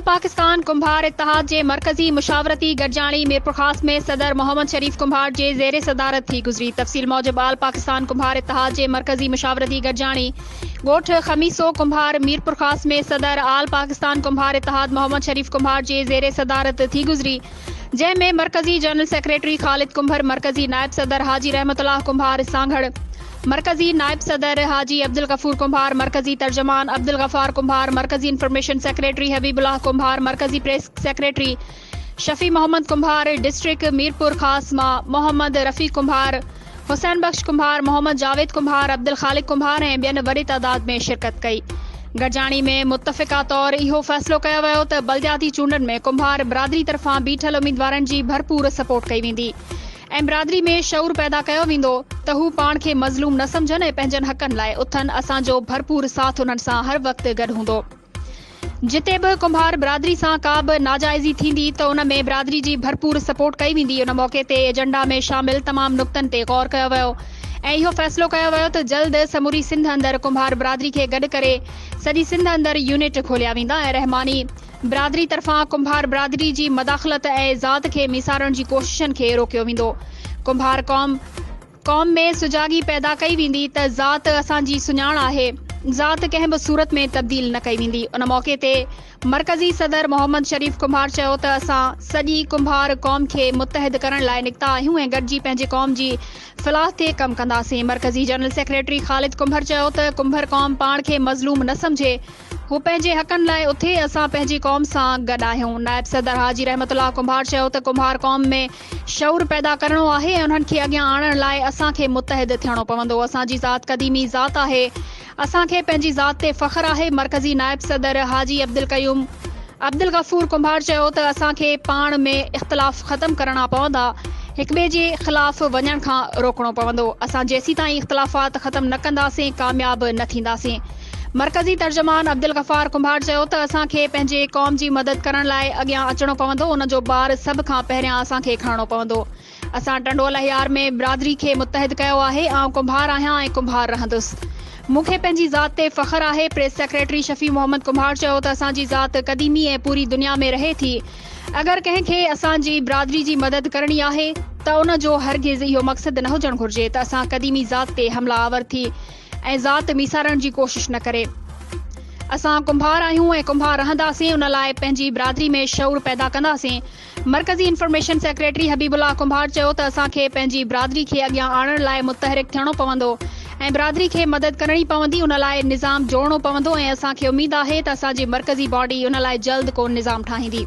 پاڪستان ڪنڀار اتحاد جي مرڪزي مشاورتي گڏجاڻي ميرپورخاص ۾ صدر محمد شريف ڪنڀار جي زير صدارت ٿي گذري. تفصيل موجب آل پاڪستان ڪنڀار اتحاد جي مرڪزي مشاورتي گڏجاڻي ڳوٺ خميسو ڪنڀار ميرپورخاص ۾ صدر آل پاڪستان ڪنڀار اتحاد محمد شريف ڪنڀار جي زير صدارت ٿي گذري جنهن ۾ مرڪزي جنرل سيڪريٽري خالد ڪنڀر، مرڪزي نائب صدر حاجي رحمت الله ڪنڀار سانگهڙ، مرڪزي نائب صدر حاجي عبدالغفور ڪنڀار، مرڪزي ترجمان عبدالغفار ڪنڀار، مرڪزي انفارميشن سيڪريٽري حبيب الله ڪنڀار، مرڪزي press secretary Shafi Muhammad Kumbhar, district Mirpurkhas مان محمد رفيع ڪنڀار، حسين بخش ڪنڀار، محمد جاويد ڪنڀار، عبدالخالق ڪنڀار ۽ ٻين وڏي تعداد ۾ شرڪت ڪئي. گڏجاڻي ۾ متفقه طور اهو فيصلو ڪيو ويو ته بلدياتي چونڊن ۾ ڪنڀار برادري طرفان بيٺل اميدوارن جي ڀرپور سپورٽ ڪئي ويندي. ۽ برادري ۾ شعور پيدا ڪيو ويندو ته هو پاڻ کي مظلوم نه سمجهن ۽ پنهنجن حقن لاء اٿن اسان جو ڀرپور ساٿ انهن سان هر وقت گڏ هوندو جتي به ڪنڀار برادري سان ڪا به ناجائزي ٿيندي ته ان ۾ برادري جي ڀرپور سپورٽ ڪئي ويندي ان موقعي تي ايجنڊا ۾ شامل تمام نقطن تي غور ڪيو ويو ۽ اهو فيصلو ڪيو ويو ته جلد سموري سنڌ اندر ڪنڀار برادري کي گڏ ڪري سڄي سنڌ اندر يونٽ کوليا ويندا ۽ رحماني برادري طرفان ڪنڀار برادري جي مداخلت ۽ ذات کي ميسارڻ جي ڪوششن کي روڪيو ويندو. ڪنڀار قوم قوم ۾ سجاڳي پيدا ڪئي ويندي ته ذات اسان جي سڃاڻ آهي، ذات ڪنهن به صورت ۾ تبديل نه ڪئي ويندي. ان موقعي تي مرڪزي صدر محمد شريف ڪنڀار چيو ته اسان سڄي ڪنڀار قوم کي متحد ڪرڻ لاء نڪتا آهيون ۽ گڏجي پنهنجي قوم جي فلاح تي ڪم ڪنداسين. مرڪزي جنرل سيڪريٽري خالد ڪنڀر چيو ته ڪنڀر قوم پاڻ کي مظلوم نه سمجهي، هو پنهنجي حقن لاء اٿي، اسان پنهنجي قوم سان گڏ آهيون. نائب صدر حاجي رحمت الله ڪنڀار چيو ته ڪنڀار قوم ۾ شعور پيدا ڪرڻو آهي ۽ انهن کي اڳيان آڻڻ لاء اسان کي متحد ٿيڻو پوندو، اسان جي ذات قديمي ذات آهي، اسان کي پنهنجي ذات تي فخر آهي. مرڪزي نائب صدر حاجي عبدالقيوم عبدالغفور ڪنڀار چيو ته اسان کي پاڻ ۾ اختلاف ختم ڪرڻا پوندا، هڪٻئي جي خلاف وڃڻ کان روڪڻو پوندو، اسان جيسيتائين اختلافات ختم نه ڪنداسين ڪامياب نه ٿينداسين. مرڪزي ترجمان عبدالغفار ڪنڀار چيو ته اسان کي پنهنجي قوم جي مدد ڪرڻ لاء اڳيان اچڻو پوندو ان جو بار سڀ کان پهريان اسان کي کڻڻو پوندو اسان ٽنڊو الهيار ۾ برادري کي متحد ڪيو آهي آئون ڪنڀار آهيان ۽ ڪنڀار رهندس مون کي پنهنجي ذات تي فخر آهي پريس سيڪريٽري شفيع محمد ڪنڀار چيو ته اسان جي ذات قديمي ۽ پوري دنيا ۾ رهي ٿي اگر ڪنهن کي اسان جي برادري جي مدد ڪرڻي آهي ته ان جو هرگز اهو مقصد نه هجڻ گهرجي ته اسان قديمي ذات تي حمله آور ٿي ۽ ذات ميسارڻ جي ڪوشش نه ڪري. اسان ڪنڀار آهيون ۽ ڪنڀار رهنداسين ان لاء پنهنجي برادري ۾ شعور پيدا ڪنداسين. مرڪزي انفارميشن سيڪريٽري حبيب الله ڪنڀار چيو ته اسان کي پنهنجي برادري کي اڳيان آڻڻ لاء متحرڪ ٿيڻو پوندو ۽ برادري کي مدد ڪرڻي پوندي ان لاء نظام جوڙڻو پوندو ۽ اسان کي اميد آهي ته اسان جي مرڪزي باڊي ان لاء جلد ڪو نظام ٺاهيندي.